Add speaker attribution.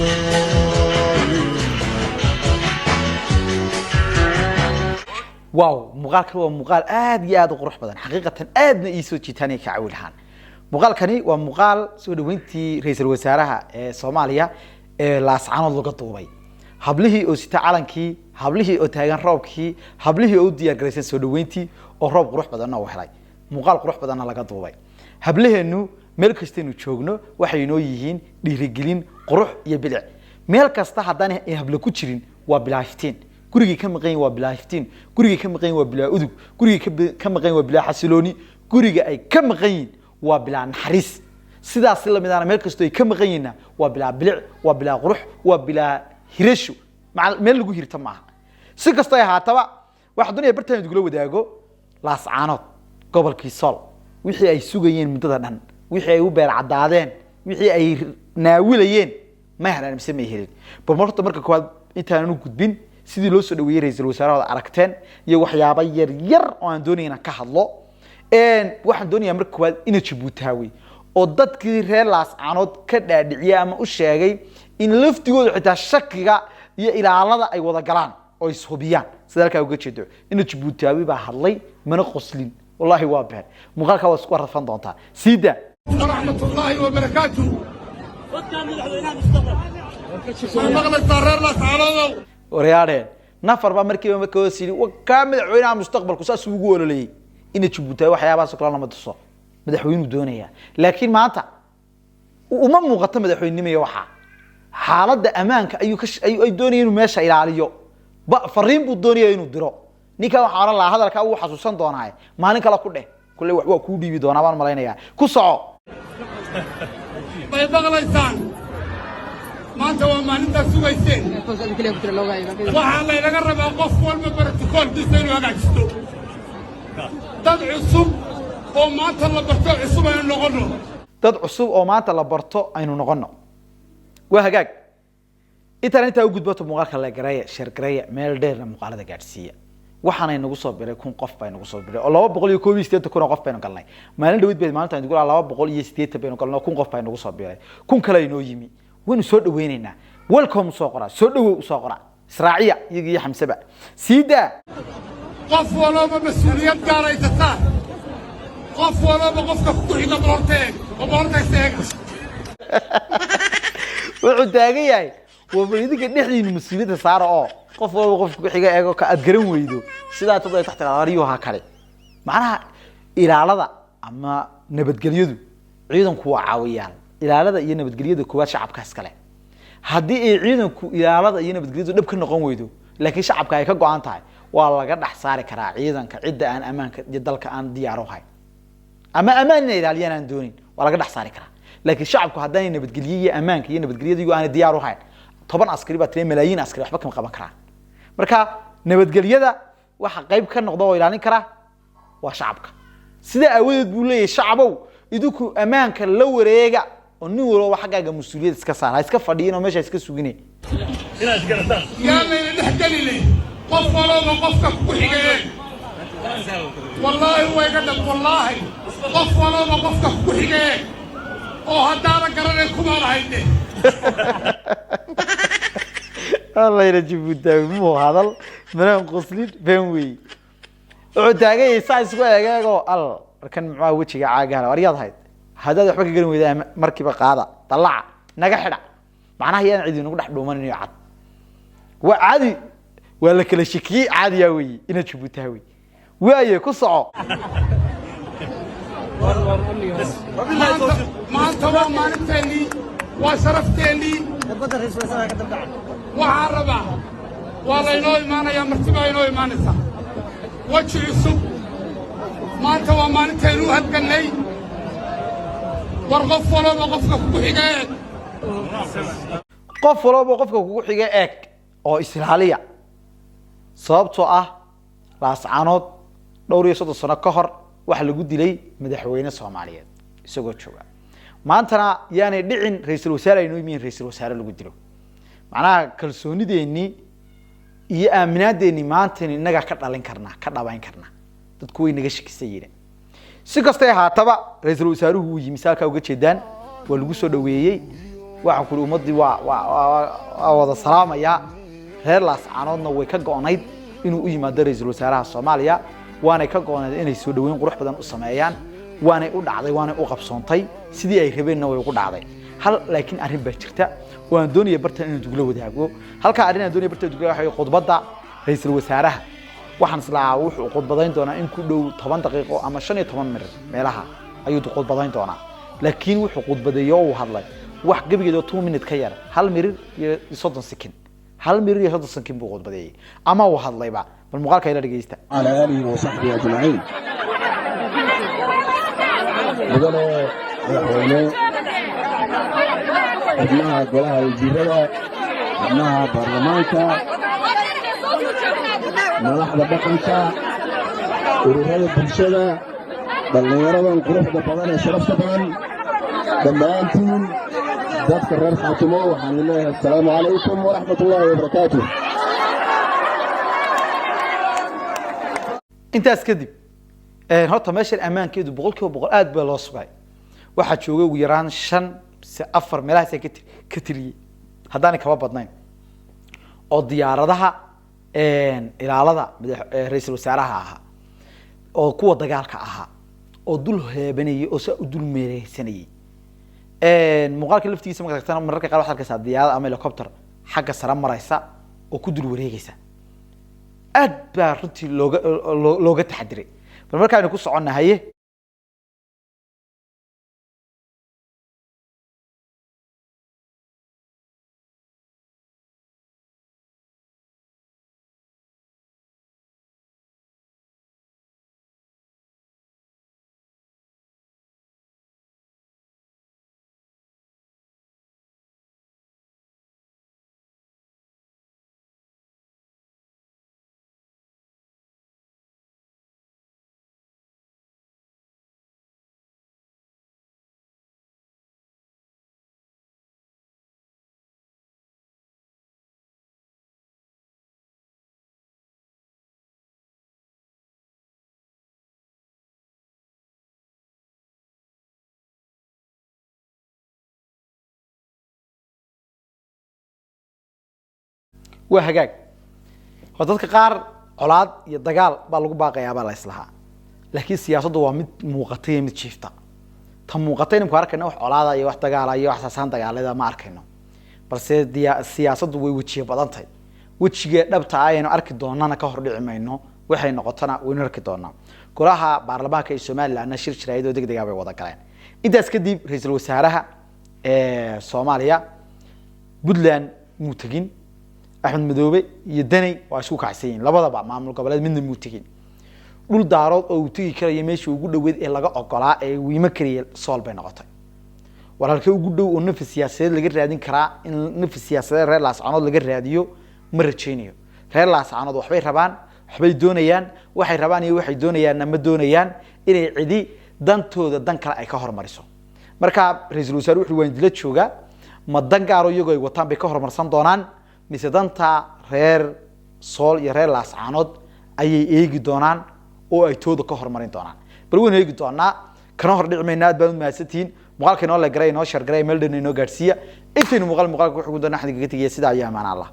Speaker 1: Somaliland.
Speaker 2: Wow, muuqaalkan waa muuqaal aad iyo aad u qurux badan, xaqiiqatan aadna ii soo jiitanaya ka cawil ahaan. Muuqaalkani waa muuqaal soo dhaweyntii ra-iisul wasaaraha ee Soomaaliya ee Laascaanood laga duubay. Hablihii oo sita calankii, hablihii oo taagan roobkii, hablihii oo u diyaar garaysan soo dhaweyntii oo roob qurux badanna uu helay, muuqaal qurux badanna laga duubay. Hablaheennu meel kastaynu joogno waxay inoo yihiin dhiirigelin, qurux iyo bilic. Meel kasta haddaan hablo ku jirin waa bilaa iftiin. Gurigii ka maqan yihin waa bilaa iftiin, gurigii ka maqan yihin waa bilaa udug, gurigii ka maqan yihin waa bilaa xasilooni, guriga ay ka maqan yihin waa bilaa naxariis. Sidaas si lamid ahna meel kastoo ay ka maqan yihinna waa bilaa bilic, waa bilaa qurux, waa bilaa hirasho. Meel lagu hirto maaha. Si kastoo ay ahaataba, waxaa doonaya bartaan idugula wadaago Laascaanood, gobolkii Sool, wixii ay sugayeen muddada dhan, wixii ay u beer caddaadeen, wixii ay naawilayeen ma helaan mise may helin? Bal marta marka koowaad intaanan u gudbin sidii loo soo dhaweeyey ra-iisul wasaarahooda aragteen iyo waxyaaba yar yar oo aan doonaya inaan ka hadlo, waxaan doonayaa marka koowaad ina Jabuutaawi oo dadkii reer Laascaanood ka dhaadhiciyay ama u sheegay in laftigooda xitaa shakiga iyo ilaalada ay wada galaan oo ishubiyaan. Sida halkaa uga jeedo, ina Jabuutaawi baa hadlay, mana qoslin, wallaahi waa been. Muuqaalkaa waa isku rafan doontaa siida.
Speaker 3: ورحمة الله وبركاته. Ma maqlaysaa, reer Laascaanodow?
Speaker 2: Waryaadheen, nafar baa markiiba marka hoos yidhi kaa madaxweynaha mustaqbalku saasuu ugu ololeeyey. Ina Jabuutaawi waxyaabahaas oo kale lama tuso. Madaxweynuu doonayaa, laakiin maanta uma muuqato madaxweynenimo iyo waxaa. Xaaladda ammaanka ayuu ka ay doonaya inuu meesha ilaaliyo. Ba fariin buu doonaya inuu diro. Ninkan waxaa odhan lahaa hadalkaa wuu xasuusan doonaaye, maalin kale ku dheh. Kulle wax waa kuu dhiibi doonaa baan malaynayaa. Ku soco.
Speaker 3: May maqlaysaan? Maanta waa maalintaad sugayseen. Waxaa laynaga rabaa qof walba brotokoolkiisa inuu hagaajisto. Dad cusub oo maanta la barto cusub aynu noqonno.
Speaker 2: Dad cusub oo maanta la barto aynu noqono. Waa hagaag. Intaan intaa u gudbato, muuqaalka la gareeya, share gareeya, meel dheerna muuqaalada gaadhsiiya. Waxaanay nagu soo biray 1000 qof bay nagu soo biray oo 281,000 oo qof baynu galnay. Maalin dhaweyd bay maalinta aynu 280 baynu galnay oo 1000 qof bay nagu soo biray. 1000 kale inoo yimi, waynu soo dhaweynaynaa. Welcome usoo qoraa, soo dhawow usoo qora, israaciya iyaga iyo Xamseba sii daa.
Speaker 3: Qof walooba mas-uuliyad gaaraysataa. Qof walooba qofka ku xiga bal horta eeg oo bal horta is eega.
Speaker 2: Wuxuu taagan yahay waa idinka dhexdiinu mas-uuliyadda saara oo qof walba qofka ku xiga eego. Ka aad garan weydo sidaa tad ay taxta qaryuha kale. Macnaha ilaalada ama nabadgelyadu, ciidanku waa caawiyaan. Ilaalada iyo nabadgelyada koowaad shacabka iskale. Haddii ay ciidanku ilaalada iyo nabadgelyadu dhab ka noqon weydo, laakiin shacabka ay ka go-an tahay, waa laga dhex saari karaa ciidanka cidda aan ammaanka iyo dalka aan diyaar u hayn ama ammaan inay ilaaliyaan aan doonin, waa laga dhex saari karaa. Laakiin shacabku haddaanay nabadgelye iyo ammaanka iyo nabadgelyada iyagu aanay diyaar u hayn, 10 askari baa tiri, malaayiin askari waxba kama qaban karaan. Marka nabadgelyada waxa qayb ka noqda oo ilaalin kara waa shacabka. Sidaa aawadeed buu leeyahay: shacabow, idinku ammaanka la wareega oo nin walba xaggaaga mas-uuliyad iska saar. Ha iska fadhiyin oo meesha ha iska sugine.
Speaker 3: Yaa layna dhex gelilay? Qof walooba qofka ku xiga eeg. Wallaahi way ga dhab. Wallaahi, qof walooba qofka ku xiga eeg oo haddaana garanay kumaan ahayde.
Speaker 2: Allayna Jabuutaawi muu hadal manaan qoslin, been wey. Wuxuu taagan yahay saa isku egeego al markan muxuu wejiga caagahala waryaad hayd. Haddaad waxba ka garan weydaa, markiiba qaada dalaca naga xidha. Macnaha yaan cidi nagu dhex dhuumaninayo cad. Waa caadi, waa la kala shakiyey. Caadiyaa weeye ina Jabuutaawi waaye. Ku soco.
Speaker 3: Maanta waa maalinteennii, waa sharafteenii. Waxaan rabaa, waa laynoo imaanayaa, marti baa inoo imaanaysaa, weji cusub. Maanta waa maalintaynu u halgannay. War qof walooba qofka kugu xiga eeg.
Speaker 2: Qof walba qofka kugu xiga eeg oo islaaliya, sababtoo ah Laascaanood dhowr iyo 30 sano ka hor waxaa lagu dilay madaxweyne Soomaaliyeed isagoo jooga. Maantana yaanay dhicin ra-iisul wasaare aynoo yimiin ra-iisul wasaare lagu dilo. Macnaha kalsoonideennii iyo aaminaadeennii maantaynu innagaa ka dhalin karnaa, ka dhabayn karnaa. Dadku way naga shakisan. Si kastay ahaataba, ra-iisul wasaaruhu wuu yimi. Saalkaa uga jeedaan waa lagu soo dhaweeyey. Waxaan ku ummadii waa wada salaamaya. Reer Laascaanoodna way ka go'nayd inuu u yimaado ra-iisul wasaaraha Soomaaliya, waanay ka go'nayd inay soo dhaweyn qurux badan u sameeyaan. Waanay u dhacday, waanay u qabsoontay, sidii ay rabeenna way ugu dhacday. Hal laakiin arrin baa jirta oo aan doonaya bartan inaan dugla wadaago. Halkaa arrin aan doonaya bartan dugla waxa weeye khudbadda ra-iisul wasaaraha. Waxaan islahaa wuxuu khudbadayn doonaa in ku dhow 10 daqiiqo ama 15 mirir meelaha ayuu khudbadayn doonaa, laakiin wuxuu khudbadeeyey oo uu hadlay wax gebigeeda oo 2 minute ka yar, 1 mirir iyo 30 sekin, 1 mirir iyo 30 sekin buu khudbadeeyey ama uu hadlayba. Bal muuqaalka ila dhegeysta.
Speaker 1: على آله وصحبه أجمعين. Mudane madaxweyne, xubnaha golaha wasiirada, xubnaha baarlamaanka, madaxda dhaqanka, ururada bulshada, dhallinyaradan quruxda badan ee sharafta badan, dhammaantiin dadka reer Khaatumo, waxaan leeyahay assalaamu calaykum waraxmat ullaahi wabarakaatuh.
Speaker 2: Intaas kadib, horta meeshan ammaankeedu 100% aad baa loo sugay. Waxaa joogay ugu yaraan 5 mise 4 meelahaas ay ka tiriyey, haddaanay kaba badnayn, oo diyaaradaha ilaalada ra-iisul wasaaraha ahaa oo kuwa dagaalka ahaa oo dul heebanayay oo saa u dul meereysanayay. Muuqaalka laftigiisa marka tagtana, mararka qaar waxaad arkaysaa diyaarad ama helicopter xagga sare maraysa oo ku dul wareegaysa. Aad baa runtii looga taxadiray. Bal markaaynu ku soconnahaye. Waa hagaag oo dadka qaar colaad iyo dagaal baa lagu baaqayaa baa la islahaa, laakiin siyaasaddu waa mid muuqatay iyo mid jiifta. Ta muuqatay nimku arkayna wax colaada iyo wax dagaala iyo wax saasaan dagaalada ma arkayno, balse siyaasaddu way wejiye badan tahay. Wejigee dhabta ah ayaynu arki doonana ka hor dhici mayno, waxay noqotona waynu arki doonaa. Golaha baarlamaanka ee Somalilandna shir jaraa'id oo degdeg ah bay wada galeen. Intaas kadib ra-iisul wasaaraha Soomaaliya Puntland muu tegin. Axmed Madoobe iyo Daney waa isku kacsan yihiin, labadaba maamul goboleed midna muu tegin. Dhul Daarood oo uu tegi karayo meeshii ugu dhoweyd ee laga ogolaa ee uu ima kariyay Sool bay noqotay. War halkee ugu dhow oo nafis siyaasadeed laga raadin karaa? In nafis siyaasadeed reer Laascanood laga raadiyo ma rajaynayo. Reer Laascanood waxbay rabaan, waxbay doonayaan, waxay rabaan iyo waxay doonayaanna ma doonayaan inay cidi dantooda dan kale ay ka hormariso. Marka ra-iisul wasaare wuxuu waan dila joogaa, ma dan gaaro iyagoo ay wataan bay ka horumarsan doonaan, mise danta reer Sool iyo reer Laascaanood ayay eegi doonaan oo ay tooda ka horumarin doonaan? Bal waynu eegi doonaa, kana hor dhici mayna. Aad baan u mahadsantihiin. Muuqaalka inoo la garay, inoo share garay, meel dhan inoo gaadhsiiya. Intaynu muuqaalka ku xugun doona, axmed kaga tegiya sidaa ayaa amaana Allah.